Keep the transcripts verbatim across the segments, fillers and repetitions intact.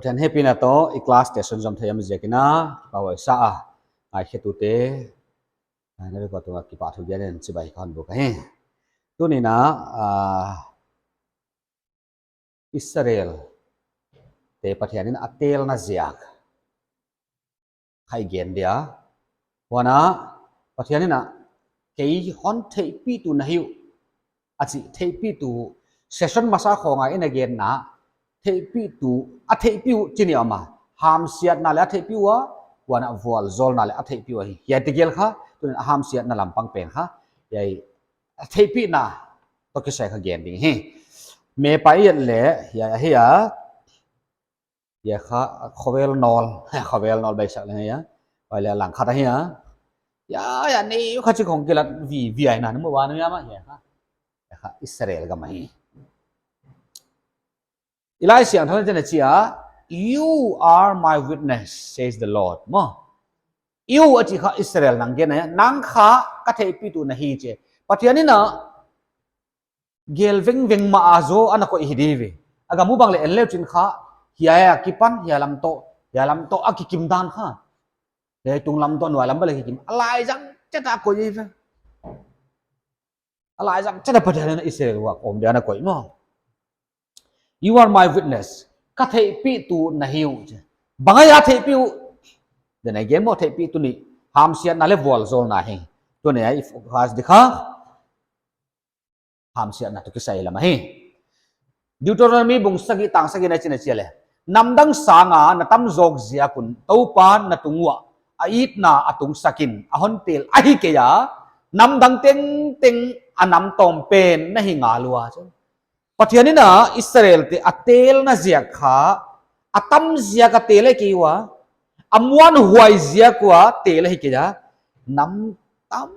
Pathian hehpihna toh i class te sunzom thei a om ziakin a, kipahhuai sa a. Ngaikhiatute, a, na vek ua tungah kipahthu gen in chibai ka hon buk ahi. Tuni'n a, a, Israel te Pathian in a telna ziak kha i gen dia. Huan a, Pathian in a, kei hon theihpihtu na hi uh, a chih theihpihtu, session masa khawng a i na genna, theihpihtu, a theihpih uh chih nih om a. Hamsiatna leh a theihpih ua, huan a vualzawlna leh a theihpih ua hi. Hiai tegel kha, tuni'n a hamsiatna lampang pen kha, hiai a theihpihna toh kisai kha gen ding hi. Map a i et leh, hiai ahi a, hiai kha khovel nawl, khovel nawl bai sak leng hiai a. Huai leh a lang khat ahi a. Hiai, hiai, ni kha chi khong kilat vi, vi ai na, mu wa na ya ma, hiai kha. Hiai kha Israel gam ahi. I Laisiangthou in a chi a, "You are my witness," says the Lord. Maw. You a chih kha Israel nang gen a, nang kha ka theihpihtu na hi chi. Pathian in a, gel vengveng mah a zaw ana koih hi di ve. A gam uh bang leh en leuchin kha, hiai a kipan, hiai lam toh, hiai lam toh a kikim dan kha. Hiai tunglam toh nuailam bang leh kikim. A laizang chet a koih hi ve. A laizang chet a Pathian in Israel uah om dia ana koih maw. "You are my witness." Ka theihpihtu na hi uh chi. Bang ahia theihpih uh? Then again maw, theihpihtu nih hamsiatna leh vualzawlna hi. Tuni'n a i focus di kha hamsiatna toh kisai lam ahi. Deuteronomy bung sagih tang sagihna ah chi a leh, "Namdang sanga na tam zawk ziak un Toupa'n na tung uah a itna a tungsak in a hon tel ahi kei a, namdang tengteng a nam tawm pen na hi ngal ua," chi. Pathian in a Israel te a telna ziak kha, a tam ziak a tel ahi kei ua, a muanhuai ziak ua tel ahi kei a, nam tam,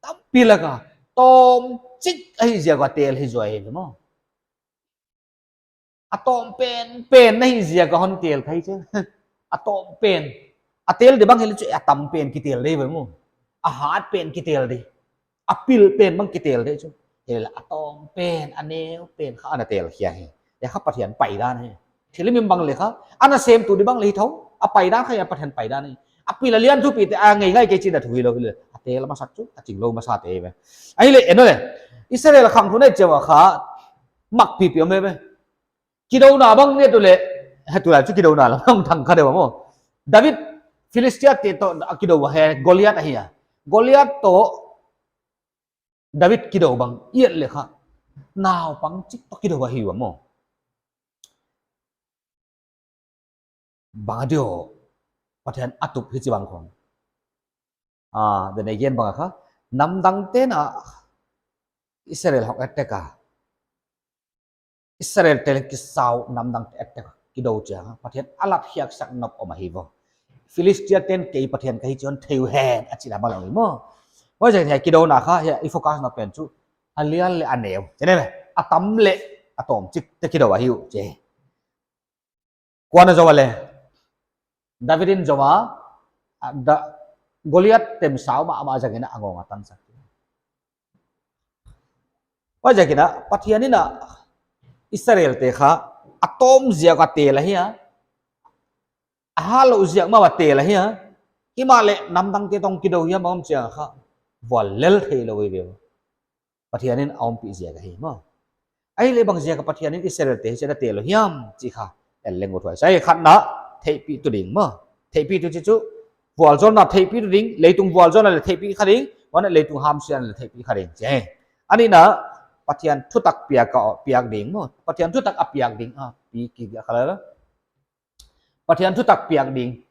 tampi laka tawmchik ahi ziak ua tel hi zaw hi maw. A tawm pen, pen na hi ziak a hon tel kha hi chi. A tawm pen. A tel di bang hi leh chu a tam pen kitel di ve maw. A hat pen kitel di. A pil pen bang kitel di chu. Hiai leh a tawm pen, a neu pen kha ana tel khia hi. Hiai kha Pathian paidan hi. Thilhim in bang leh kha, a nasemtu di bang leh hi thou, a paidan kha hiai Pathian paidan hi. A pil a lian thupi te a ngei ngai kei chihna thu hilou hileh. A tel masa chu, a chinglou masa te ve. Ahihleh, en leh. Israel khang thu nei chauh kha, makpipi om ve. Kidouna bang ni tu leh, he tu lai chu kidouna lam bang thang kha deuh maw. David Philistia te toh a kidou a hi, Goliath ahi a. Goliath toh David kidou bang i et leh kha, naupang chik toh kidou ahi ua maw. Bang a diaw, Pathian a tup hichibang khong. Ah, then again bang a kha, namdang te'n a Israel hong attack a. Israel te leng kisau namdang te attack kidou chiang a. Pathian a lat khiak sak nop om ahi vo. Philistia te'n kei Pathian ka hi chih hon thei uh hen a chihna bang leh maw. Huaiziakin hiai kidouna kha, hiai i focus na pen chu. A lian leh a neu. Chi ni ve. A tam leh a tawmchik te kidou ahi uh chi. Kua'n a zou a leh. David in zou a, a, da, Goliath temsau mahmah ziakin a ngawng a tansak. Huaiziakin a, Pathian in a Israel te kha, a tawm ziak a tel ahi a, a hatlou ziak mah a tel ahi a, himahleh namdang te toh kidou hiam a om chiang kha, vuallel theilou ve. Pathian in a ompih ziak ahi maw. Ahihleh bang ziak a Pathian in Israel te hichi'n a tel uh hiam chih kha, en leng uthuai sa hi. Khatna, theihpihtu ding maw. Theihpihtu chih chu, vualzawlna theihpihtu ding, leitung vualzawlna leh theihpih kha ding, huan leitung hamsiatna leh theihpih kha ding chi. A nihna, Pathian thutak piak a, piak ding maw. Pathian thutak a piak ding a, pi ki dia kha leh. Pathian thutak piak ding.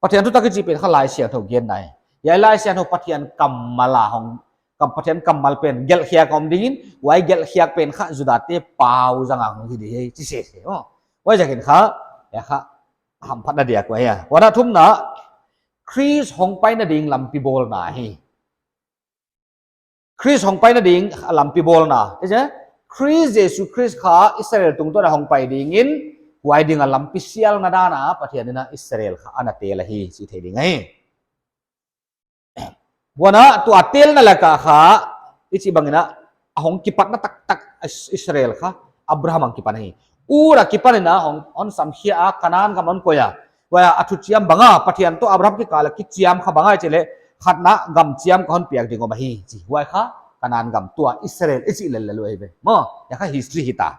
Pathian thutak i chih pen kha Laisiangthou genna hi. Hiai Laisiangthou Pathian kammal a hong, kam, Pathian kammal pen gelhkhiak om dingin, huai gelhkhiak pen kha Juda te pau zang a hong hi di hi, chi sese maw. Huaiziakin kha, hiai kha, hamphatna diak uh ahi a. Huan a thumna, Khrist hongpaina ding lampi bawlna hi. Khrist hongpaina ding a lampi bawlna. Hichi, Khrist Jesu Khrist kha Israel tungtawn a hongpai dingin, huai ding a lampi sialna dan a Pathian in a Israel kha ana tel ahi, chih theih ding ahi. Huan a tua telna laka kha, i chih bangin a, a hong kipatna taktak Is-, Israel kha, Abraham hong kipan ahi. Ur akipan in a hon, hon samkhia a, Kanan gam hon koih a. Huai a thuchiam bang a, Pathian toh Abraham kikal a kichiam kha bang a chih leh, khatna gam chiam ka hon piak ding om ahi, chi. Huai kha, Kanan gam tua Israel i chih lellel uh ahi ve. Maw, huai kha history hita.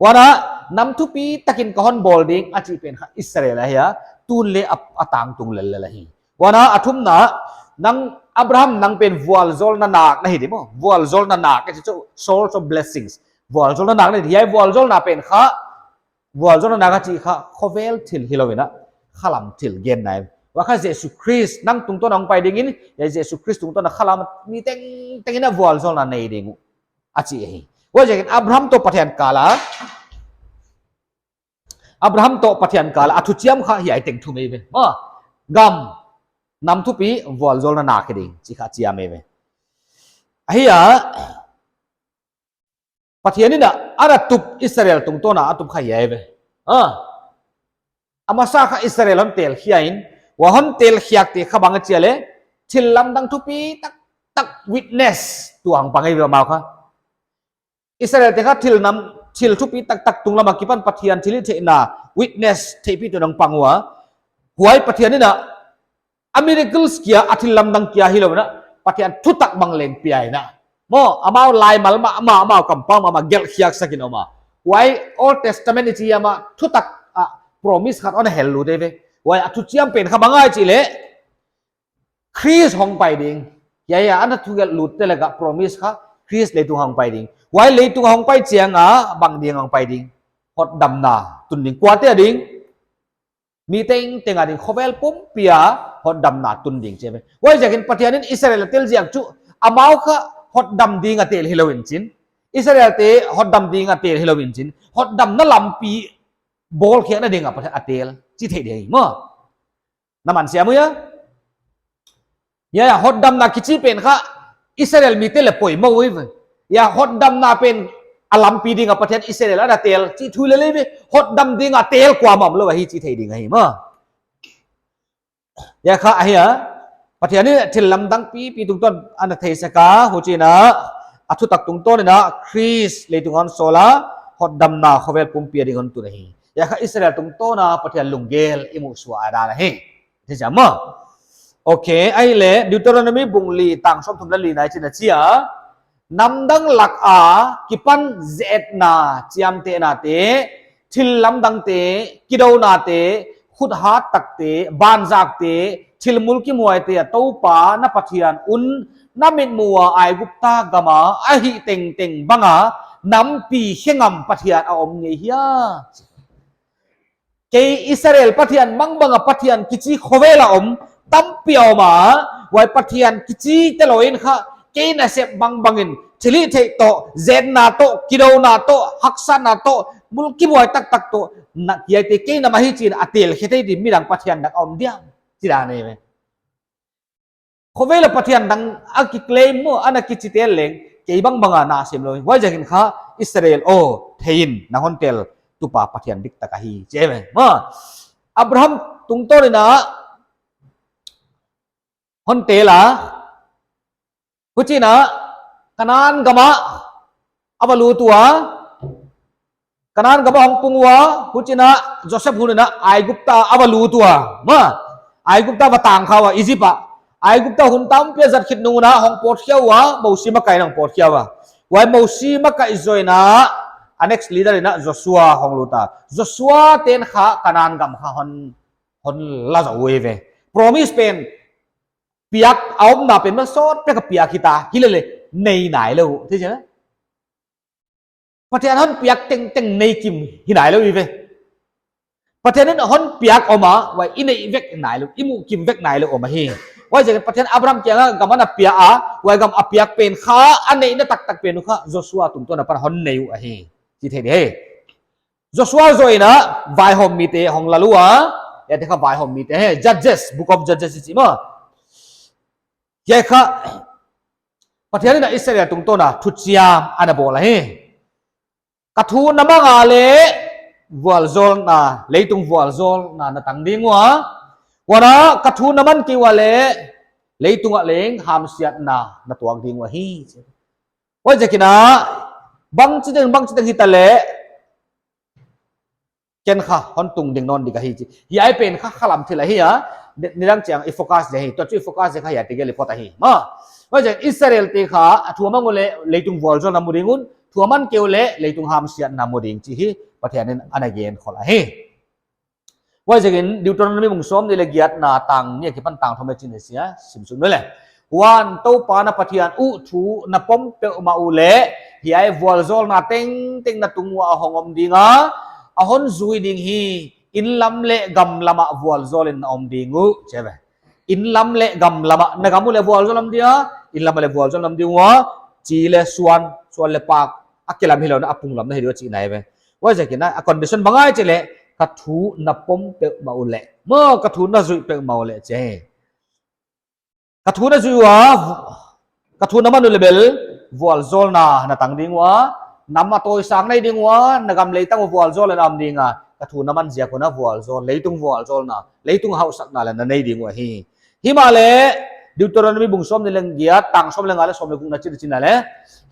Huan a, nam thupi takin ka hon bawl ding, a chih pen kha Israel ahi a, tun leh a, a tangtung lellel ahi. Huan a, a thumna, nang Abraham nang pen vualzawlna nak na hi di maw. Vualzawlna nak, it's a source of blessings. Vualzawlna nak na hi di, hiai vualzawlna pen kha, vualzawlna nak a chih kha, khovel thil hilou in a, khalam thil genna ahi. Huai kha Jesu Khrist, nang tungtawn a hong pai ding in, hiai Jesu Khrist tungtawn a khalam mi tengteng in a vualzawlna nei ding uh. A chih ahi. Huaiziakin Abraham toh Pathian kal a, Abraham toh Pathian kal a, a thuchiam kha hiai teng thum ahi ve. Maw, gam, nam thupi, vualzawlna nak hi ding, chih kha chiam ahi ve. Ahi a, Pathian in a, ana tup Israel tungtawn a, a tup kha hiai ahi ve. A. A masa kha Israel hon telkhia in, huai hon telkhiakte kha bang a chih leh, thil lamdang thupi taktak witness tuh hong pang ahi ve amau kha. Israelte kha thil nam, thil thupi taktak tunglam akipan Pathian thilhihtheihna witness theihpihtu in hong pang ua. Huai Pathian in a, a miracles kia, a thil lamdang kia hilou in a, Pathian thutak bang leng pia in a. Maw, amau laimal mahmah, amau kampau mahmah, gelhkhiak sak in om a. Huai Old Testament i chih a mah thutak a promise khat hon hel lut ahi ve. Huai a thuchiam pen kha bang a chih leh, Khrist hong pai ding. Hiai a, ana thugelh lutte lak a promise kha, Khrist leitung hong pai ding. Huai leitung hong pai chiang a, bang ding hong pai ding. Hotdamna tun ding, kuate a ding. Mi tengteng a ding, khovel pumpi a hotdamna tun ding chi ahi ve. Huaiziakin Pathian in Israel a tel ziak chu, amau kha hotdam ding a tel hilou in chin. Israelte hotdam ding a tel hilou in chin. Hotdamna lampi bawlkhiakna ding a Pathian a tel. Chi thei ding ahi maw. Na man siam uh hia? Hiai a, hotdamna kichi pen kha Israel mite leng poimoh uh ahi ve. Hiai a, hotdamna pen a lampi ding a Pathian Israel ana tel. Chih thu lel ahi ve. Hotdam ding a tel kuamah omlou ahi chih thei ding ahi maw. Hiai kha ahi a, Pathian in thil lamdang pipi tungtawn ana theisak a, huchiin a, a thutak tungtawn in a, Khrist leitung hon sawl a, hotdamna khovel pumpi a ding hon tun ahi. Hiai kha Israel tungtawn a, Pathian lunggel i muhsuah a dan ahi. Thei siam maw? Ok, ahihleh, Deuteronomy bung li tang sawmthum leh li na i chih a chi a, namdang lak a kipan zetna, chiamtehnate, thil lamdangte, kidounate, khut hat takte, banzakte, thil mulkimhuaite a Toupa na Pathian un na mitmuh a Aigupta gam a a hih tengteng bang a nampi khe ngam Pathian a om ngei hia? Kei Israel Pathian mangbang a Pathian kichi khovel a om tampi a om a, huai Pathian kichite lou in kha, kei nasep bangbang in, thilhihtheih toh, zetna toh, kidouna toh, haksatna toh, mulkimhuai taktak toh, na hiaite kei na mah hi chiin a telkhe thei di midang Pathian dak a om diam, chi dan ahi ve. Khovel a Pathian dang a kiclaim maw, ana kichite leng, kei bangbang a na sem lou. Huaiziakin kha Israel aw, thei in, na hon tel tupa Pathian diktak ahi, chi ahi ve. Maw, Abraham tungtawn in a hon tel a, huchiin a Kanan gam a a va lut ua, Kanan gam a hong pung ua, huchiin a Joseph hun in a Aigupta a va lut ua. Maw, Aigupta va tang kha ua, Egypt a. Aigupta hun tampi a zat khit nung un a hong pawtkhia ua, Mosi makaih in hong pawtkhia ua. Huai Mosi makaih zoh in a, a next leader in a Joshua hong lut a. Joshua te'n kha Kanan gam kha hon, hon la zou uh ahi ve. Promise pen, piak a omna pen mah sawt pek a piak hita, hilele nei nailou, thei chiang a. Pathian hon piak tengteng nei kim hi nailou ahi ve. Pathian in hon piak om a, huai i neih vek nailou, i muh kim vek nailou om ahi. Huaiziakin Pathian Abraham kiang a gam ana pia a, huai gam a piak pen kha, a neihna taktak pen uh kha, Joshua tungtawn apan hon nei uh ahi. Chi thei di hi. Joshua zoh in a vaihawm mite hong lal ua, hiaite kha vaihawm mite hi, Judges, Book of Judges i chi maw. Hiai kha, Pathian in a Israel tungtawn a thuchiam ana bawl ahi. Ka thu na mang a leh vualzawlna, leitung vualzawlna na tang ding ua. Huan a ka thu na man kei ua leh leitung ah leng hamsiatna na tuak ding uh ahi. Huaiziakin a, bangchiteng, bangchiteng hita leh, ken kha hon tung ding nawn ding ahi chi. Hiai pen kha khalam thil ahi a, ni, nidang chiang i focus ding hi, tua chu i focus ding kha hiai tegel i phot ahi. Maw, huaiziakin Israel te kha a thu a mang uleh leitung vualzawlna mu ding un, thu a man kei uleh leitung hamsiatna mu ding chi hi Pathian in ana gen khol ahi. Huaiziakin Deuteronomy bung sawmnih leh giatna tang nih akipan tang thum ah hichi'n a chi a, sim suk un leh. Huan Toupa na Pathian uh thu na pom peuhmah uleh, hiai vualzawlna tengteng na tung uah a hong om ding a, a hon zui ding hi, inn lam leh gam lam ah vualzawl in na om ding uh, chi ve. Inn lam leh gam lam ah, na gam uleh vualzawl om ding a, inn lam ah leh vualzawl om ding ua, chi leh suan, suan leh pak, a kilam hilou in a pung lam na hi ding uh chihna ahi ve. Huaiziakin a condition bang ahia chih leh, ka thu na pom peuhmah uleh. Maw, ka thu na zuih peuhmah uleh chi. Ka thu na zuih ua, ka thu na man uleh bel, vualzawlna na tang ding ua, nam a tawisang na hi ding ua, na gam leh tang uh vualzawl in a om ding a, ka thu na man ziak un a vualzawl, leitung vualzawlna, leitung hausakna leh na nei ding uh ahi. Himahleh, Deuteronomy bung sawmnih leh giat, tang sawm leh nga leh sawm leh gukna chih chi'n a leh.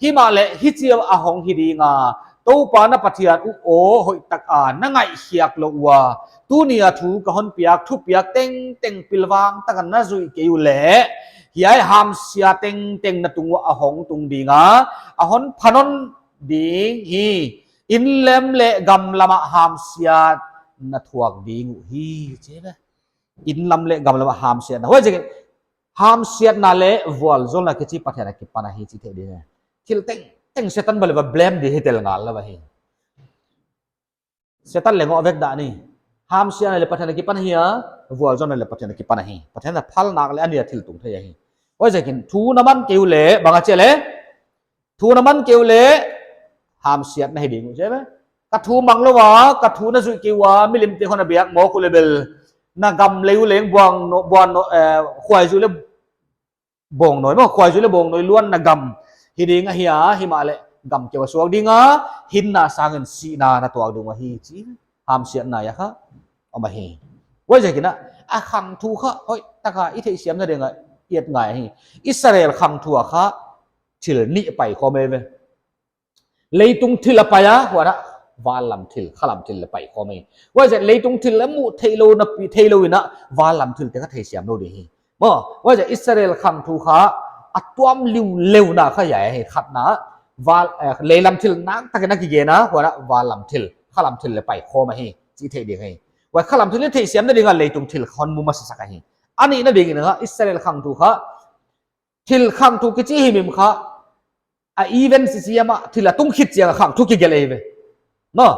Himahleh, hichi a hong hi ding a, Toupa na Pathian uh aw hoihtak a na ngaihkhiak lou ua, tuni a thu ka hon piak, thupiak tengteng pilvang tak a na zuih kei uleh, hiai hamsiat tengteng na tung uah a hong tung ding a, a hon pha nawn ding hi, inn lam leh gam lam ah hamsiat na thuak ding uh hi, chi ve. Inn lam leh gam lam ah hamsiatna. Huaiziakin hamsiatna leh vualzawlna kichi Pathian akipan ahi chih theih ding. Thil tengteng Setan bang leh va blame ding hi tel ngal lou ahi. Setan leng a vek dah ni. Hamsiatna leh Pathian akipan ahi a, vualzawlna leh Pathian akipan ahi. Pathian a phal nak leh a nih a thil tung thei ahi. Huaiziakin thu na man kei uleh, bang a chi leh, thu na man kei uleh, hamsiatna hi ding uh chi ve. Ka thu mang lou a, ka thu na zuih kei ua, milim te hon a biak mawk uleh bel, na gam leh uh leng buang no, buang no, eh, khuaizu leh bawng nawi maw, khuaizu leh bawng nawi luanna gam hi ding ahi a, himahleh gam keu a suak ding a, hinna sangin sihna na tuak ding uh ahi chi. Hamsiatna a kha om ahi. Huaiziakin a, a khang thu kha hoihtak a i theihsiamna ding a i et ngai ahi. Israel khang thu a kha thil nih pai khawm ahi ve. Leitung thil a pai a, huan a van lam thil, kha lam thil leh pai khawm ahi. Huaiziakin leitung thil a muh theih lou, na pi theih lou in a, van lam thil te kha theisiam lou ding hi. Maw, huaiziakin Israel khang thu kha a tuam liuliu na kha hiai ahi, khatna, van, eh, lei lam thil naktak in a kigen a, huan a van lam thil, kha lam thil leh pai khawm ahi, chih theih ding hi. Huai kha lam thil theihsiamna ding a leitung thil hon mu masasak ahi. A nihna ding in a, Israel khang thu kha, thil khang thu kichi himhim kha, a event si siam a, thil a tung khit chiang a khang thu kigelh ahi ve. Maw,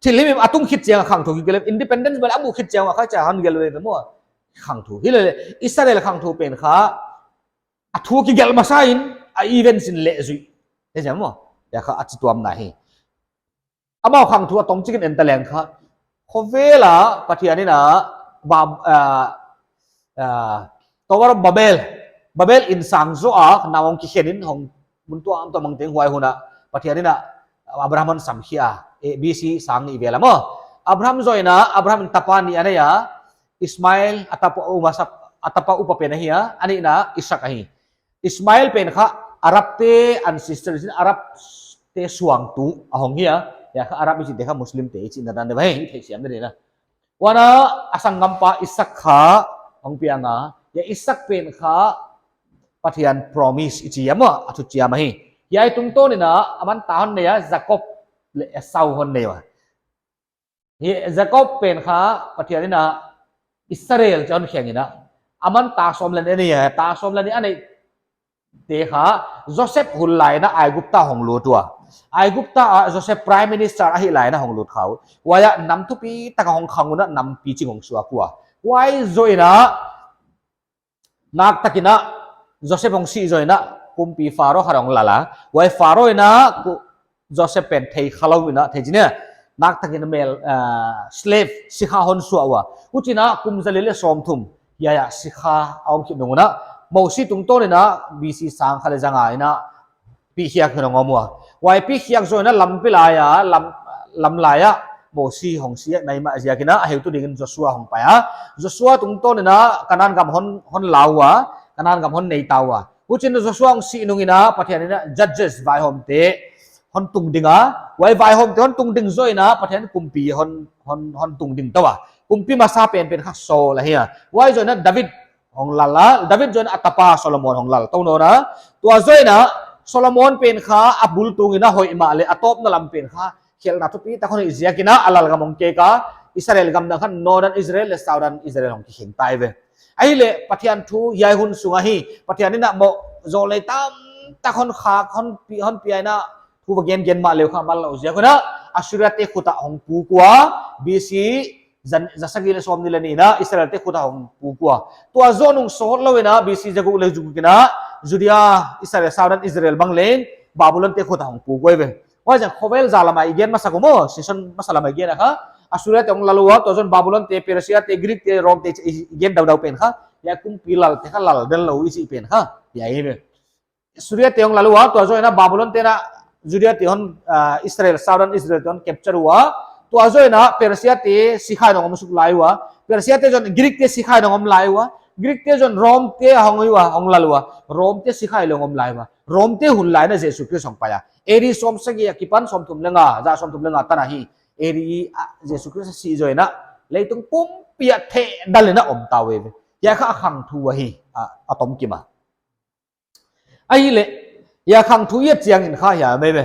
thil himhim a tung khit chiang a khang thu kigelh ahi ve. Independence bel a muh khit chiang a kha cha hon gelh ahi ve maw. Khang thu. Hilele, Israel khang thu pen kha, a thu kigelh masa in, a event sin leh zui. He jam maw. Hiai kha a chituamna hi. Amau khang thu a tong chikin en ta leng kha, khovel a Pathian in a, Bab-, ah, ah, Tower of Babel, Babel in sang zoh a, na hong kikhen in hong mun tuamtuam mang teng huai hun a, Pathian in a, Abraham hon samkhia, eh, B C sang nih vel a maw. Abraham zoh in a, Abraham in tapa nih a nei a, Ismael, a tapa u masa, a tapa upa pen ahi a, a nihna Isaac ahi. Ismael pen kha Arab te ancestor in, Arab te suangtuh a hong hi a, hiai kha Arab i chihte kha Muslim te i chihna dan deuh ahi, i theihsiamna ding in a. Huan a, a sanggampa Isaac kha hong piang a, hiai Isaac pen kha Pathian promise i chi a maw, a thuchiam ahi. Hiai tungtawn in a, aman ta hon nei a, Jacob leh Esau hon nei ua. Hi Jacob pen kha Pathian in a Israel chih hon khen in a. Aman ta sawm leh nih a nei a, ta sawm leh nih a neite kha Joseph hun lai in a Aigupta hong lut ua. Aigupta a Joseph Prime Minister ahih lai in a hong lut kha uh. Huai a nam thupitak a hong khang un a nam piching hong suak ua. Huai zoh in a naktak in a Joseph hong sih zoh in a kumpi Pharaoh khat hong lal a. Huai Pharaoh in a ku-, Joseph pen thei khalou in a thei chin a. Naktak in a mel, ah, slave sikha hon suah ua. Huchiin a kum zali leh sawmthum hiai a sikha a om khit nung un a Mosi tungtawn in a B C sang khat leh zanga in a pikhiak in hong om ua. Huai pikhiak zoh in a lampi lai a, lam, lam lai a Mosi hong si a, nai mah ziak in a, a heutu ding in Joshua hong pai a. Joshua tungtawn in a Kanan gam hon, hon la ua, Kanan gam hon nei ta ua. Huchiin Joshua hong sih nung in a Pathian in a Judges vaihawmte hon tung ding a, Huai vaihawmte hon tungding zoh in a Pathian kumpi hon, hon, hon tungding tou a. Kumpi masa penpen kha Saul ahi a. Huai zoh in a David hong lal a, David zoh in a a tapa Solomon hong lal tou nawn a. Tua zoh in a Solomon pen kha a bul tung in a hoih mahleh a tawpna lam pen kha khelhna thupitak hon neih ziak in a a lalgam hong kek a, Israel gam dang kha Northern Israel leh Southern Israel hong kikheng ta ve. Ahihleh Pathian thu hiai hun sung ahi, Pathian in a mawh zawlnei tamtak hon khak, hon pi, hon pia in a thu va gengen mahle uh kha manlou ziak un a Assyria te khut ah hong puk ua, B C za, za sagih leh sawmnih leh nih in a Israel te khut ah hong puk ua. Tua zoh nung sawtlou in a B C za guk leh za guk in a Judea, Israel, Southern Israel bang leng Babylon te khut ah hong puk ua ve. Huai zang khovel za lam ah i gen masa uh maw, season masa lam ah i gen a kha Assyria te hong lal ua, tua zoh in Babylon te, Persia te, Greek te, Rome te i gen daudau pen kha. Hiai kumpi lalte kha lal den lou i chih pen kha hiai ve. Assyria te hong lal ua, tua zoh in a Babylon te'n a Judea te hon, ah, Israel, Southern Israel te hon capture ua. Tua zoh in a Persia te sikha in hong om suk lai ua. Persia te zoh in Greek te sikha in hong om lai ua. Greek te zoh in Rome te hong ua, hong lal ua. Rome te sikha in hong om lai ua. Rome te hun lai in a Jesu Khrist hong pai a. A D sawmsagih akipan sawmthum leh nga, za sawmthum leh nga tan ahi. A D, ah, Jesu Khrist a sih zoh in a leitung pumpi ah thehdal in a om ta ve. Hiai kha a khang thu ahi, ah, a tom kim a. Ahihleh, hiai khang thu i et chiang in kha hiai mai ve.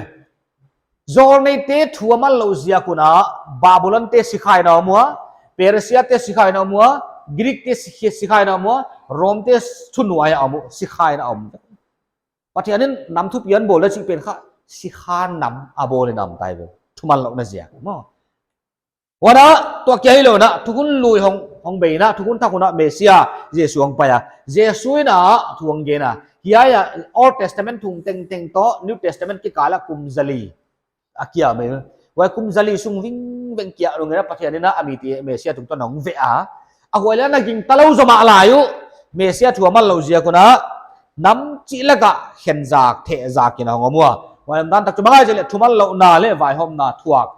Zawlneite thu a manlou ziak un a Babylon te sikha in a om ua, Persia te sikha in a om ua, Greek te si-, sikha in a om ua, Rome te thunuai a om ua, sikha in a om. Pathian in nam thupi hon bawl a chih pen kha sikha nam a bawl in a om ta ve. Thu manlouhna ziak maw. Huan a, tua kia hilou in a, thukhun lui hong, hong bei in a, thukhun thak hun a Messia, Jesu hong pai a. Jesu in a, thu hong gen a. Hiai a, Old Testament thu tengteng toh, New Testament kikal ah kum zali a kia mai. Huai kum zali sung vingveng kia nung in a Pathian in a, a mite Messia tungtawn hong veh a. A huai leh a na gingta lou zaw mahlai uh, Messia thu a manlou ziak un a, nam chih lak ah khen zak, theh zak in a hong om ua. Huai dan tak chu bang ahia chih leh, thu manlouhna leh vaihawmna thuak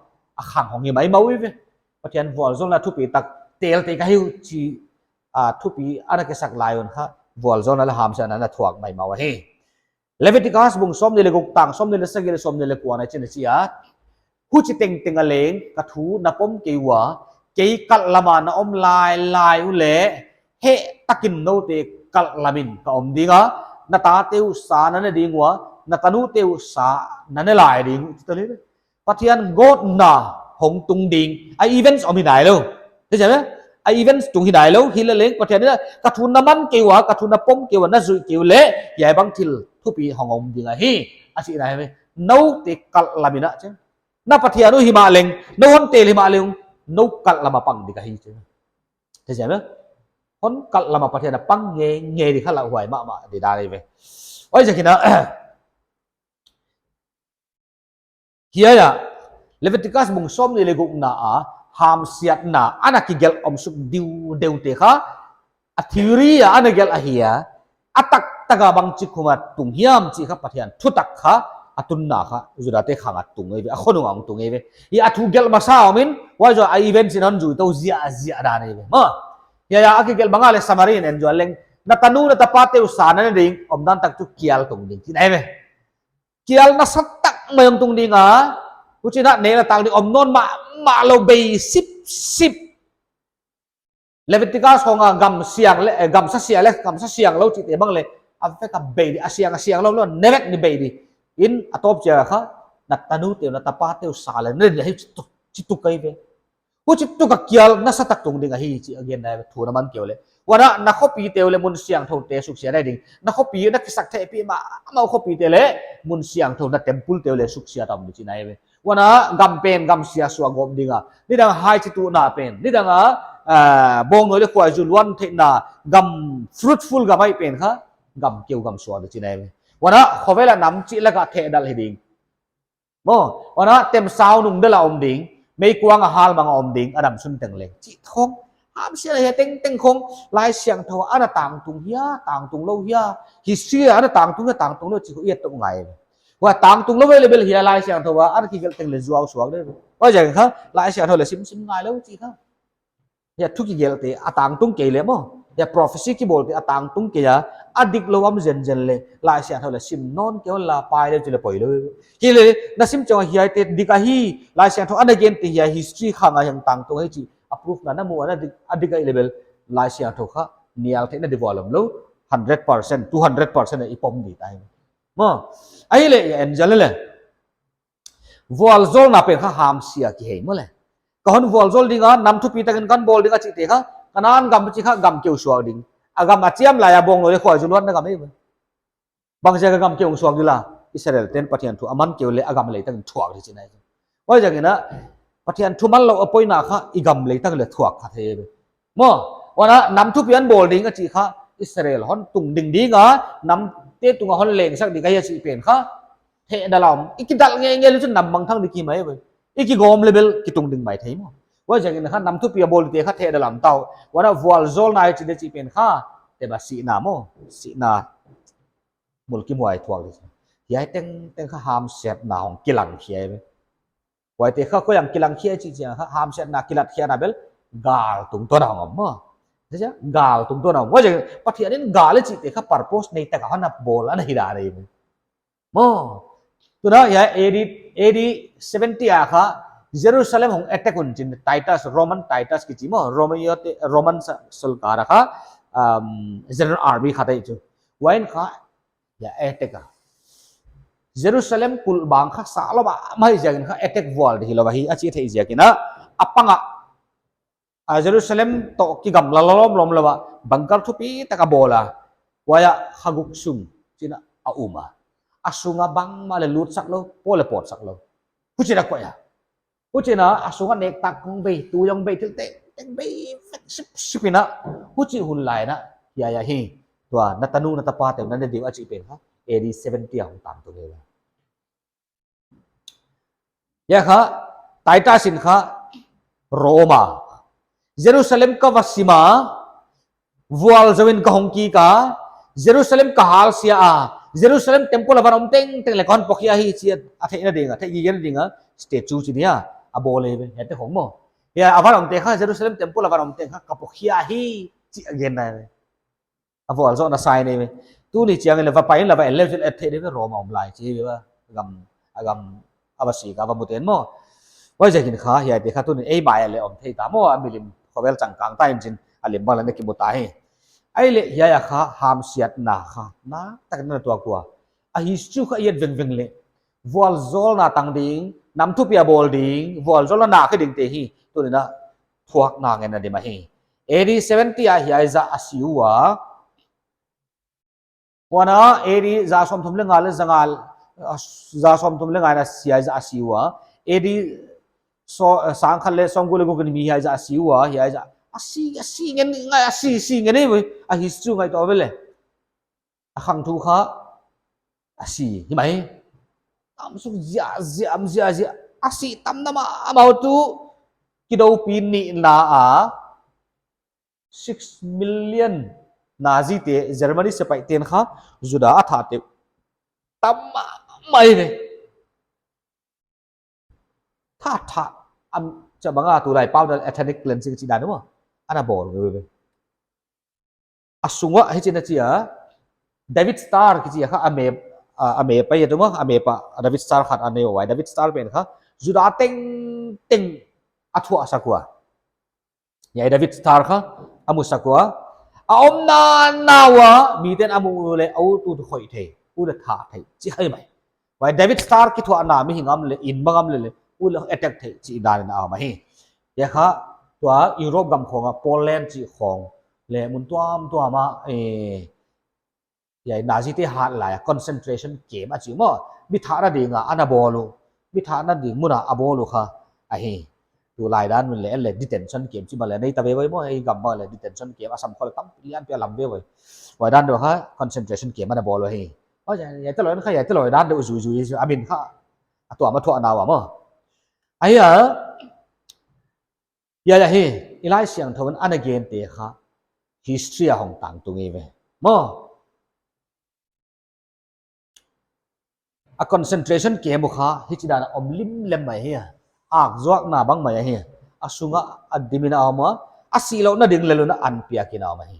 a khang hong hi maimah uh ve. Pathian vualzawlna thupitak telte ka hi uh chih, ah, thupi ana kisak lai un kha, vualzawlna leh hamsiatna ana thuak maimah uh ahi. Leviticus bung sawmnih leh guk tang sawmnih leh sagih leh sawmnih leh kua in hichi'n a chi a. Huchi tengteng a leng ka thu na pom kei ua, kei kalh lam a na om lailai uleh, heh takin noute kalh lam in ka om ding a, na tate uh sa na ne ding ua, na tanute uh sa na ne lai ding uh, chi ta leh. Pathian gawtna hong tung ding a events om hi nailou. Thei chiam e? A events tung hi nailou. Hileleng Pathian in a, ka thu na man kei ua, ka thu na pom kei ua, na zuih kei uleh, hiai bang thil thupi hong om ding ahi, a chihna hi ve. Noute kalh lam in a chi. Na Pathian uh himahleng, nou hon tel himahleng, nou kalh lam a pang ding ahi chi. Thei chiam e? Hon kalh lam a Pathian a pang ngeingei di kha lauhuai mahmah di dan ahi ve. Huaiziakin a, hiai a, Leviticus bung sawmnih leh gukna a, hamsiatna ana kigelh om suk diudiu te kha, a theory a ana gelh ahi a, a taktak a bangchi kum a tung hiam chih kha Pathian thutak kha, a tunna kha, Judate khang a tung ahi ve, a khonung a hong tung ahi ve. Hiai a thu gelh masa om in, huai zoh a events in hon zui tou ziahziah dan ahi ve. Maw, hiai a, a kigelh bang a leh summary in en zual leng, na tanu na tapate uh sa na ne ding, omdan tak chu kial tung ding, chihna ahi ve. Kial nasatak mai hong tung ding a, huchi'n a neu leh tang ding om nawn mahmah lou bei sipsip. Leviticus khong a gam siang leh, eh, gam sa siang leh, gam sa siang lou chihte bang leh, a vek a bei di, a siang, a siang lou lou, neu vek ni bei di. In a tawp chiang kha, na tanute uh, na tapate uh sa leh, ne di ahi chi tuk, chi tuk ahi ve. Huchi tuk a kial nasatak tung ding ahi chih a genna thu na man kei uleh. Huan a na khopite uh leh mun siangthoute suksiat ding. Na khopi na kisaktheihpih mahmah uh khopite leh mun siangthou na temple te uh leh suksiat a om ding chihna ahi ve. Huan a gam pen gam sia suak gawp ding a. Nidang a hai chituhna pen. Nidang a, ah, bawngnawi leh khuaizu luan theihna gam fruitful gam ahi pen kha. Gam keu gam suak ding chihna ahi ve. Huan a khovel a nam chih lak a thehdal hi ding. Maw, huan a temsau nung del a om ding, meikuang a halmang a om ding, Adam sun teng leng. Chih khong, hamsiatna hiai tengteng khong, Laisiangthou a ana tangtung hia, tangtung lou hia, history a ana tangtung hia, tangtung lou chih khong i et tou ngai. Huai tangtung lou ve leh bel hiai Laisiangthou a ana kigelh teng leh zuau suak leh. Huaiziak kha, Laisiangthou leh simsim ngai lou chih kha. Hiai thu kigelhte a tangtung kei leh maw. Hiai prophecy kibawlte a tangtung kei a, a diklou om zenzen leh, Laisiangthou leh sim nawn kei un la, pai leh chih leh poi lou. Hileh, na sim chiang a hiaite dik ahi, Laisiangthou ana gente hiai history khang a hong tangtung hi chih a proof na na mu a, na dik, a dik ahi leh bel, Laisiangthou kha nial theihna di vual omlou, hundred percent, two hundred percent i pom di ta hi. Maw, ahihleh, angel leh. Vualzawlna pen kha hamsia kihei maw leh. Ka hon vualzawl ding a, nam thupi takin kon bawl ding a chihte kha, Kanaan gam chih kha gam keu suak ding. A gam a chiam lai a bawng lou leh khuaizu luatna gam ei. Bangziak a gam keu suak di la, Israel ten Pathian thu a man kei uleh a gam lei takin thuak di chihna. Huaiziakin a, Pathian thu man lou a poina kha, i gam lei takin leh thuak kha thei. Maw, huan a nam thupi hon bawl ding a chih kha, Israel hon tungding ding a, namte tunga hon lengsak ding ahi a chih pen kha, thehna lam, i kidalh ngeingei leh chu nam mangthang di ki mai ve. I kigawm leh bel kitungding mai thei maw. Huaiziakin kha nam thupi a bawlte kha thehna lam tau. Huan a vualzawlna i chih di chih pen kha, teba sihna maw, sihna. Mulkimhuai thuak di. Hiai tengteng kha hamsiatna hong kilang khia ve. Huaite kha koi ang kilang khia chih chiang kha, hamsiatna kilat khiana bel, gal tungtawn a hong om maw. Gal tungtawn a hong om. Huaiziakin Pathian in gal i chihte kha purpose nei taka hon a bawl ana hi dan ahi. Maw. Tuna hiai A D, A D seventy a kha, Jerusalem hong attack un chin Titus, Roman Titus kichi maw, Roman, Roman sa-, solkar a kha, um, General Army khat ahi chu. Huai in kha, hiai attack a. Jerusalem kulhbang kha sa lou mahmah ziakin kha attack vual di hilou ahi, a chih theih ziakin a, a pang a, a Jerusalem toh kigamla lawmlawm lou a, bunker thupi taka bawl a, huai a kha guk sung, chihna a um a. A sunga bangmah leh lutsak lou, pawl leh pawtsak lou. Huchiin a koih a. Huchiin a, a sunga nektak kong bei, tui hong bei, thil tengteng bei, vek sipsip in a. Huchi hun lai in a, hiai ahi. Tua, na tanu, na tapate, na ne ding uh a chih pen kha, A D seventy a hong tangtung hi. Hiai kha, Titus in kha, Roma. Jerusalem ka va sim a, vualzou in ka hong kik a, Jerusalem ka halsia a, Jerusalem temple a van om tengteng leh kon pokhia hi chih a theihna ding a, theihgigena ding a, statue chih dia, a bawl hi ve, hiaite khong maw. Hiai a van omte kha, Jerusalem temple a van om teng kha, ka pokhia hi, chih a gen na ve. A vualzawlna sign ahi ve. Tuni chiangin leh va pai in leh va en leh chu et theih ding ve Roma om lai chih ve a. Gam, a gam, a va sik a va mu ten maw. Huaiziakin kha, hiaite kha tunin ei mai a leh om thei ta maw, a milim khovel changkang ta in chin, a lim bang leh na kimu ta hi. Ahihleh hiai a kha, hamsiatna kha, nakpi takin na tuak ua. A history kha i et vengveng leh. Vualzawlna tang ding, nam thupi a bawl ding, vualzawlna na khe dingte hi, tunin a thuakna ngen a dim ahi. A D seventy a hiai zah a si ua. Huan a, A D za sawmthum leh nga leh za nga, ah, za sawmthum leh nga in a hiai zah a si ua. A D so, eh, sangkhat leh sawmguk leh guk in mi hiai zah a si ua, hiai zah. A si, a si ngen, ngai a si, si ngen ei ve. A history ngaihtuah ve leh. A khangthu kha, a si, hi mai. Tam suk zia, zia, am zia, zia. A si tam na mahmah uh tu, kidoupi nihna a, six million Nazi te, Germany sepaih ten kha, Juda a thate, tam mahmah ve. Tha, tha, am, cha banga tulai pau dan ethnic cleansing chih dan maw. Ana bawl ve ve. A sunga hichiin a chi a, David Star kichi a kha a map, a, a map a i et uh maw, a map a, a David Star khat a nei ua, David Star pen kha, Juda tengteng a thuahsak ua. Hiai David Star kha, a musak ua. A omna na ua, miten a mu leh, a ut ut khoih thei, ut leh thah thei, chih hi mai. Huai David Star kithuahna mihing om leh, inn bang om leh leh, ut leh attack thei, chih dan in a om ahi. Hiai kha, tua Europe gam khong a, Poland chih khong, leh mun tuamtuam a, eh, hiai Nazi te hat lai a concentration camp a chi maw. Mi thahna ding a ana bawl uh. Mi thahna ding mun a a bawl uh kha ahi. Tulai dan mun leh leh detention camp chi bang leh nei ta ve ve maw, ei gam bang leh detention camp a sam khol tam lian pia lam ve ve. Huai dan deuh kha concentration camp ana bawl uh ahi. Huai hiai te loi kha hiai te loi dan deuh zui zui a min kha a tuam a thuahna ua maw. Ahi a, hiai ahi, i Laisiangthou in ana gente kha, history a hong tangtung hi ve. Maw? A concentration camp uh kha, hichi dan a om limlem mai hi a. Akzuakna bang mai ahi. A sunga a dim in a om a, a sih louhna ding lel un a an piak in a om ahi.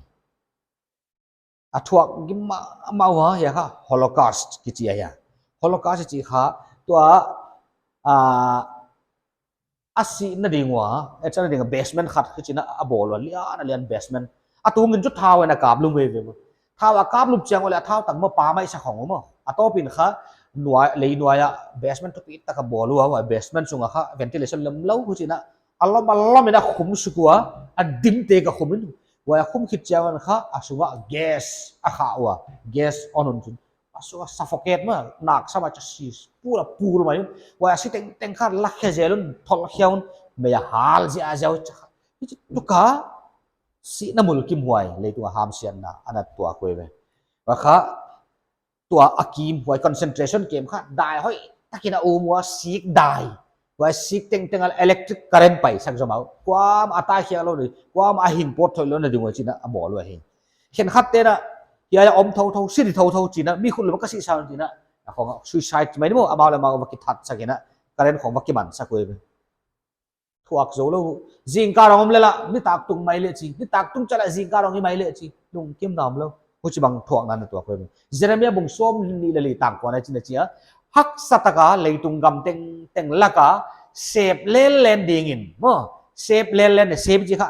a thuak gim mahmah ua, hiai kha Holocaust kichi a hia. Holocaust kichi kha, tua, a, a sihna ding ua, a sihna ding a basement khat kichi in a bawl ua, lian a lian basement. A tungin chu thau in a kap lum veve maw. Thau a kap lum chiang ua leh a thau tang maw pa mai sa khong maw. A tawpin kha nuai, lei nuai a basement thupi tak a bawl ua, huai basement sung a kha ventilation lem lou kichi in a, a lom a lom in a khum suk ua, a dim te ka khum in. Huai a khum khit chiang un kha a sung a gas a khah ua, gas on un chin. A sung a suffocate maw, nak sam a cha si, pul a pul mai un. Huai a si tengteng kha la khe zel un, thol khia un, mei a hal ziahziah uh cha kha. Hichi tuk a sihna mulkimhuai, leitung a hamsiatna, ana tuak uh ve. Huai kha, tua a kim, huai concentration camp kha, dai hoih takin a um ua, sik dai. Huai sik tengteng a electric current paisak zomah uh. Kuamah a tai khiak lou ding, kuamah a hing pawt thoih lou na ding uh chi'n a bawl uh ahi. Khenkhat te'n a, hiai a om thouthou, si di thouthou chi'n a, mi khut lou ka sih sa chi'n a, a khong a suicide mai ni maw, amau leh amau va kithat sak in a, current khong va kiman sak uh ve. Thuak zou lou, zingkal dong om leh la, nitak tung mai leh chi, nitak tung chiang leh zingkal dong hi mai leh chi, lungkim na om lou. Huchibang thuakna ana tuak uh ve. Jeremiah bung sawmnih leh li tang kua na chi'n a chi a, haksa taka leitung gam tengteng lak a sep lenlen dingin maw, sep lenlen, sep chi kha,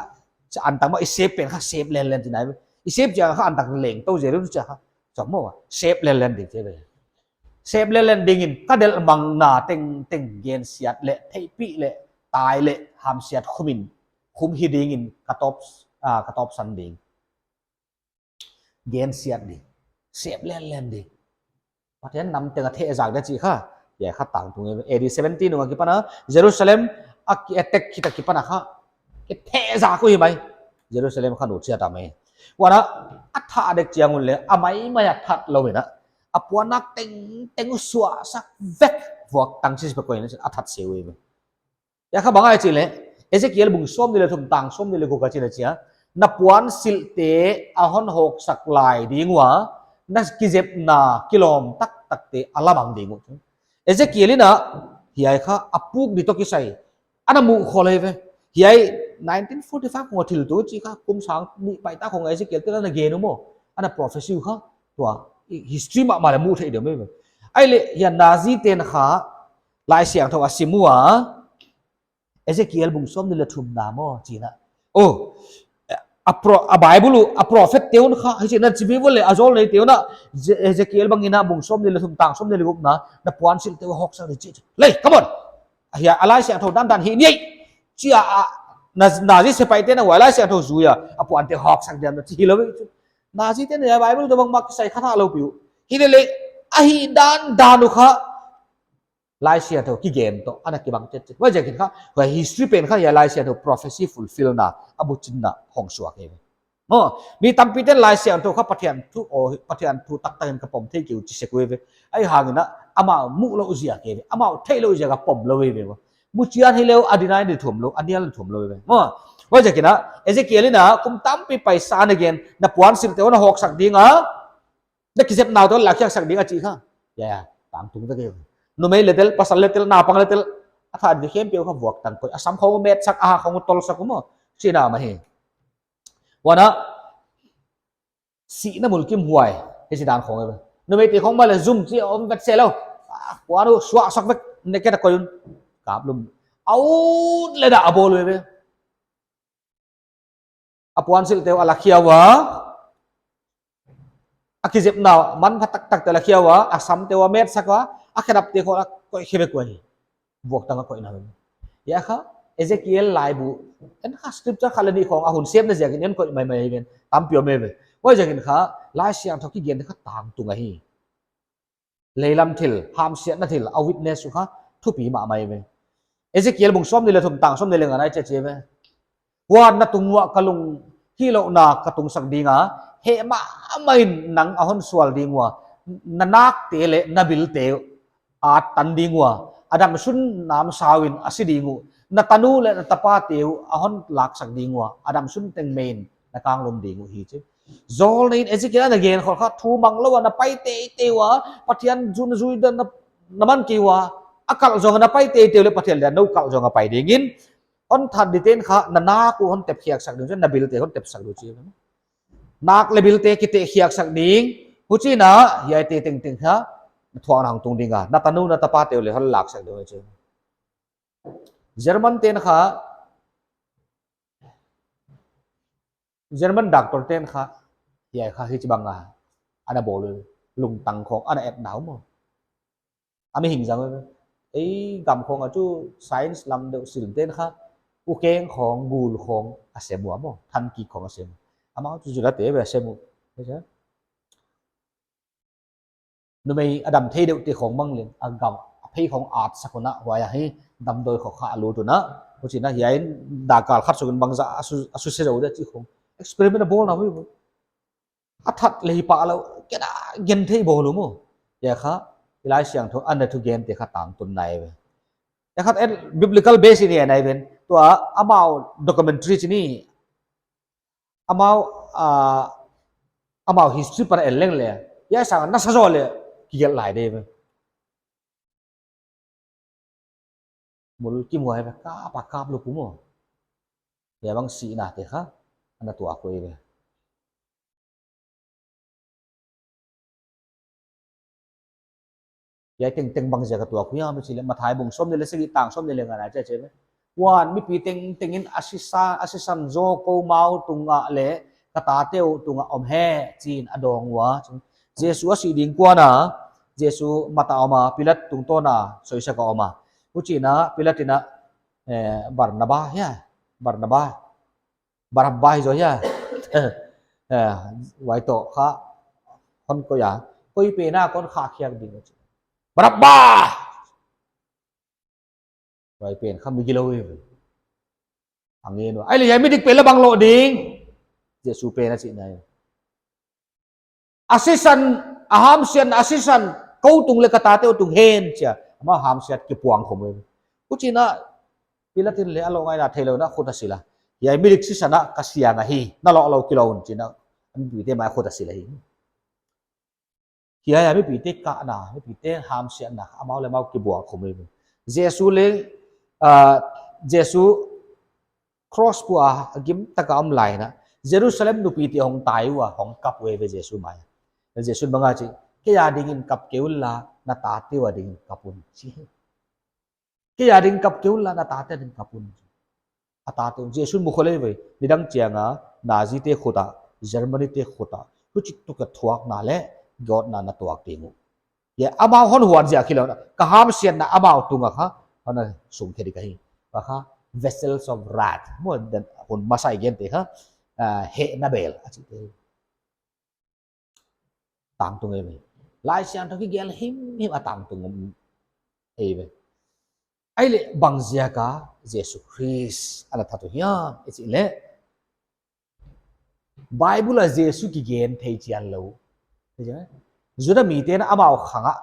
an tang maw, i sep pen kha sep lenlen chi'n a, i sep chiang kha an tang leng tou zel un chi kha, chom maw, sep lenlen ding chi ve. Sep lenlen dingin ka delhmangna tengteng gensiat leh, theihpih leh, tai leh, hamsiat khumin, khum hi dingin ka tawp, ah, ka tawpsan ding. Gensiat ding. Sep lenlen ding. Pathian nam teng a thehzak dia chi kha. Hiai kha tangtung e. A D seventy nung a kipan a Jerusalem a ki attack khit a kipan a kha, kithehzak uh hi mai. Jerusalem kha nutsiat a mai. Huan a, a thah dek chiang un leh, a maimai a that lou in a, a puannak tengteng uh suahsak vek, vuak tang chi pe koi in a that se uh hi mai. Hiai kha bang ahia chih leh, Ezekiel bung sawmnih leh thum tang sawmnih leh guk a chi'n a chi a, na puansilhte a hon hawksak lai ding ua, na kizepna kilawm taktakte a la mang ding uh. Ezekiel in a, hiai kha a puk di toh kisai, ana muh khol hi ve. Hiai nineteen forty-five khong a thil tu chi kha, kum sang nih paita khong a Ezekiel te'n ana gen uh maw, ana prophecy uh kha, tua, history mahmah leh mu thei deuh mai ve. Ahihleh, hiai Nazi te'n kha, Laisiangthou a sim ua, Ezekiel bung sawmnih leh thumna maw, chi'n a. Oh, a pro-, a Bible uh, a prophet te un kha, hichi'n a chibi vou leh, a zawlnei te un a, Ze-, Ezekiel bang in a bung sawmnih leh thum tang sawmnih leh gukna, na puansilhte uh hawksak di chi. Lei, come on! Hiai, a Laisiangthou dandan hi ni ei. Chi a, a, na, Nazi sepaih te'n a huai Laisiangthou zui a, a puante hawksak diam na chi hilou ve. Nazi te'n a Bible toh bangmah kisai kha thei lou pi uh. Hilele, a hi dandan uh kha, Laisiangthou kigen toh, ana kibang chetchet. Huaiziakin kha, huai history pen kha, hiai Laisiangthou prophecy fulfillna, a buchinna hong suak hi ve. Maw, mi tampi te'n Laisiangthou kha Pathian thu, oh, Pathian thu taktakin ka pom thei kei uh chi sek uh ve. Ahihhangin a, amau muh lou ziak hi ve. Amau theih lou ziak a pom lou ve maw. Muchian hileh a deny di thuam lou, a nial di thuam lou ve. Maw, huaiziakin a, Ezekiel in a, kum tampi paisa ana gen, na puansilhte uh na hawksak ding a, na kizepna uh toh lakkhiaksak ding a chi kha. Hiai, hiai, tangtung vek hi. Numei leh tel, pasal leh tel, naupang leh tel. A that di khempeuh kha vuak tang koih. A sam khong metsak, a ha khong tolsak uh maw. Chi'n a mah hi. Huan a, sihna mulkimhuai. Hichi dan khong e. Numeite khong mah leh zum chi om vet se lou. Ah, kuan uh suahsak vek. Naked a koih un. Kap lum. Aut leh dah a bawl uh ve. A puansilhte uh a lakhia ua, a kizepna manpha taktakte lakhia ua, a samte uh a metsak ua, a khedapte khong a koih khe vek ua hi. Vuak tang a koihna ve. Hiai kha, Ezekiel laibu, en kha scripture khat leh nih khong a hun semna ziakin en koih maimai hi ven, tampi om e ve. Huaiziakin kha, Laisiangthou kigen kha tangtung ahi. Leilam thil, hamsiatna thil, a witness uh kha, thupi mahmah hi ve. Ezekiel bung sawmnih leh thum tang sawmnih leh nga na i chih chi ve. Huan na tung uah ka lunghihlouhna ka tungsak ding a, heh mahmah in nang a hon sual ding ua, na nakte leh na bilte uh a tan ding ua, a damsun namsau in a si ding uh, na tanu leh na tapate uh a hon laksak ding ua, a damsun teng mei in na kanglum ding uh hi chi. Zawlnei in Ezekiel ana gen khol kha, thu mang lou a na pai teitei ua, Pathian zun zui dan na, na man kei ua, a kalh zong a na pai teitei uleh Pathian leh nou kalh zong a pai dingin, hon that dite'n kha, na nak uh hon tep khiaksak ding uh, na bilte hon tepsak ding uh chi. Nak leh bilte kitehkhiaksak ding. Huchiin a, hiaite tengteng kha, thuakna hong tung ding a. Na tanu, na tapate uh leh hon laksak ding uh chi. German ten kha, German doctor ten kha, hiai kha hichibang a, ana bawl uh, lungtang khong, ana et nau maw. A mihing zang uh, ei gam khong a chu science lam deuh sil ten kha, ukeng khong, gul khong, a sem ua maw, thanki khong a sem. Amau chu Judate bel a sem uh. Numei a dam thei deuhte khong bang leng, a gam, a phei khong at sak un a, huai a hi, damdawi khong kha a lut un a. Huchiin a hiai in, dakkal khat sung in bangzah, a su, a suse zou dia chih khong. Experiment a bawl na hui. A that leh hi pah lou, kena gen thei bawl uh maw. Hiai kha, i Laisiangthou, ana thugente kha tangtun nai ve. Hiai kha, en, biblical base in hiai nai ven. Tua, amau documentary chih ni, amau, ah, amau history pan en leng leh, hiai sang nasa zaw leh kigelh lai di ve. Mul kimu hi ve, kap a kap lou pu maw. Hiai bang sihnate kha, ana tuak uh ve. Hiai tengteng bang ziak a tuak uh hiam i chih leh, Matthai bung sawmnih leh sagih tang sawmnih leh nga na chia chia ve. Huan mipi tengteng in a sisan, a sisan zaw kou mau tungah leh ka tate uh tungah om hen, chiin a dawng ua. Jesu a sih ding kuan a, Jesu mat a om a, Pilat tungtawn a soisak a om a. Huchiin a Pilat in a, eh, Barnaba hia, Barnaba, Barabba hi zaw hia. Eh, huai toh kha hon koih a. Koi pen a kon khahkhiak ding. Barabba! Huai pen kha mi gilou hi ve. A ngen ua. Ahihleh hiai midik pen leh bang loh ding. Jesu pen a chihna hi. A sisan, a hamsiatna, a sisan, kou tung leh ka tate uh tung hen chia. Amau hamsiat kipuang khawm uh. Huchiin a Pilat in leh a loh ngaihna theilou in a khut a sil a. Hiai midik sisan a ka siang ahi. Na loh lou kilou un chiin a. A mipite mai khut a sil ahi. Hiai a mipite kahna, mipite hamsiatna, amau leh amau kibuak khawm uh. Jesu leh, ah, Jesu cross pua a gim taka om lai in a, Jerusalem nupite hong tai ua, hong kap uh ve Jesu mai. Jesu'n bang a chi, kei a dingin kap kei unla, na tate uh a dingin kap un chi. Kei a dingin kap kei unla, na tate a dingin kap un. A tate uh, Jesu'n mu khol ei ve, nidang chiang a, Nazi te khut a, Germany te khut a, huchituka thuakna leh, gawtna na tuak ding uh. Hiai, amau hon huan ziak hilou in a, ka hamsiatna amau tung a kha, hon sung khe di ka hi. Kha, vessels of wrath. Maw, dan, hun masa i gente kha, ah, hehna bel, a chihte. Tangtung ei ve. Laisiangthou kigel himhim a tangtung ei ve. Ahihleh bang ziak a Jesu Khrist ana that uh hiam i chih leh, Bible a Jesu kigen thei chian lou. Juda mite'n amau khang a,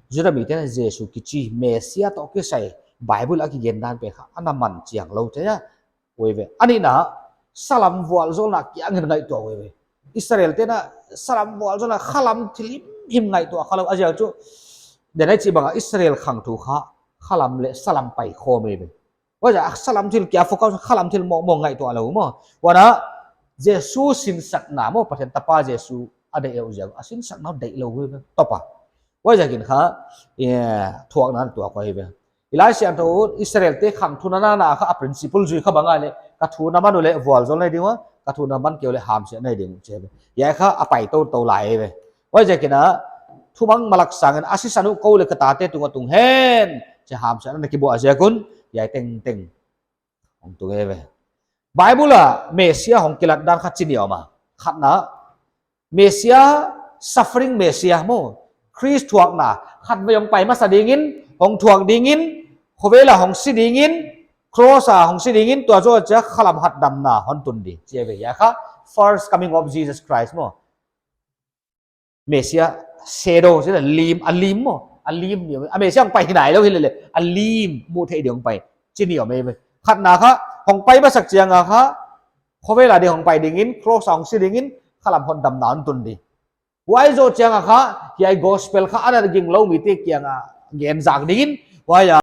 Juda mite'n Jesu kichi Messia toh kisai Bible a kigen dan pen kha ana man chian lou te a. Ui ve. A nihna, salam vualzawlna kiang in ngaihtuah ui ve. Israel te'n salam vualzawlna khalam thil himhim ngaihtuah khalou a ziak chu. Denai chih bang a Israel khang thu kha khalam leh salam pai khawm ei ve. Huaiziak a salam thil kia focus khalam thil mawngmawng ngaihtuah lou maw. Huan a Jesu sinsakna maw, Pathian tapa Jesu a deih uh ziak a sinsakna deih lou ve. Topa. Huaiziakin kha, eh, thuakna tuak uh hi ve. I Laisiangthou Israel te khang thu na na na kha a principle zui kha bang a leh, ka thu na man uleh vualzawl nei ding ua, ka thu na man kei uleh hamsiat nei ding uh chi ve. Hiai kha a pai toutou lai ve. Huaiziakin a, thumang malak sangin a sisan uh kou leh ka tate tung a tung hen, chi hamsiatna kibuak ziak un, hiai tengteng hong tung ei ve. Bible a Messia hong kilat dan kha chi nih om a. Khatna, Messia, suffering Messia maw. Khrist thuakna, khatvei hong pai masa dingin, hong thuak dingin, khovel a hong si dingin, cross a hong si dingin, tua zoh chiang a khalam hat damna hon tun ding. Chi ei ve, hiai kha, first coming of Jesus Christ maw. Messia shadow, chi a lim, a lim maw, a lim ni, a Messia hong pai hi nailou hi lele, a lim muh theih ding hong pai, chi nih om ei ve. Khatna kha, hong pai masak chiang a kha, khovel a ding hong pai dingin, cross a hong si dingin, khalam hon damna hon tun ding. Huai zoh chiang a kha, hiai gospel kha, ana ging lou mite kiang a, gen zak dingin, huai a,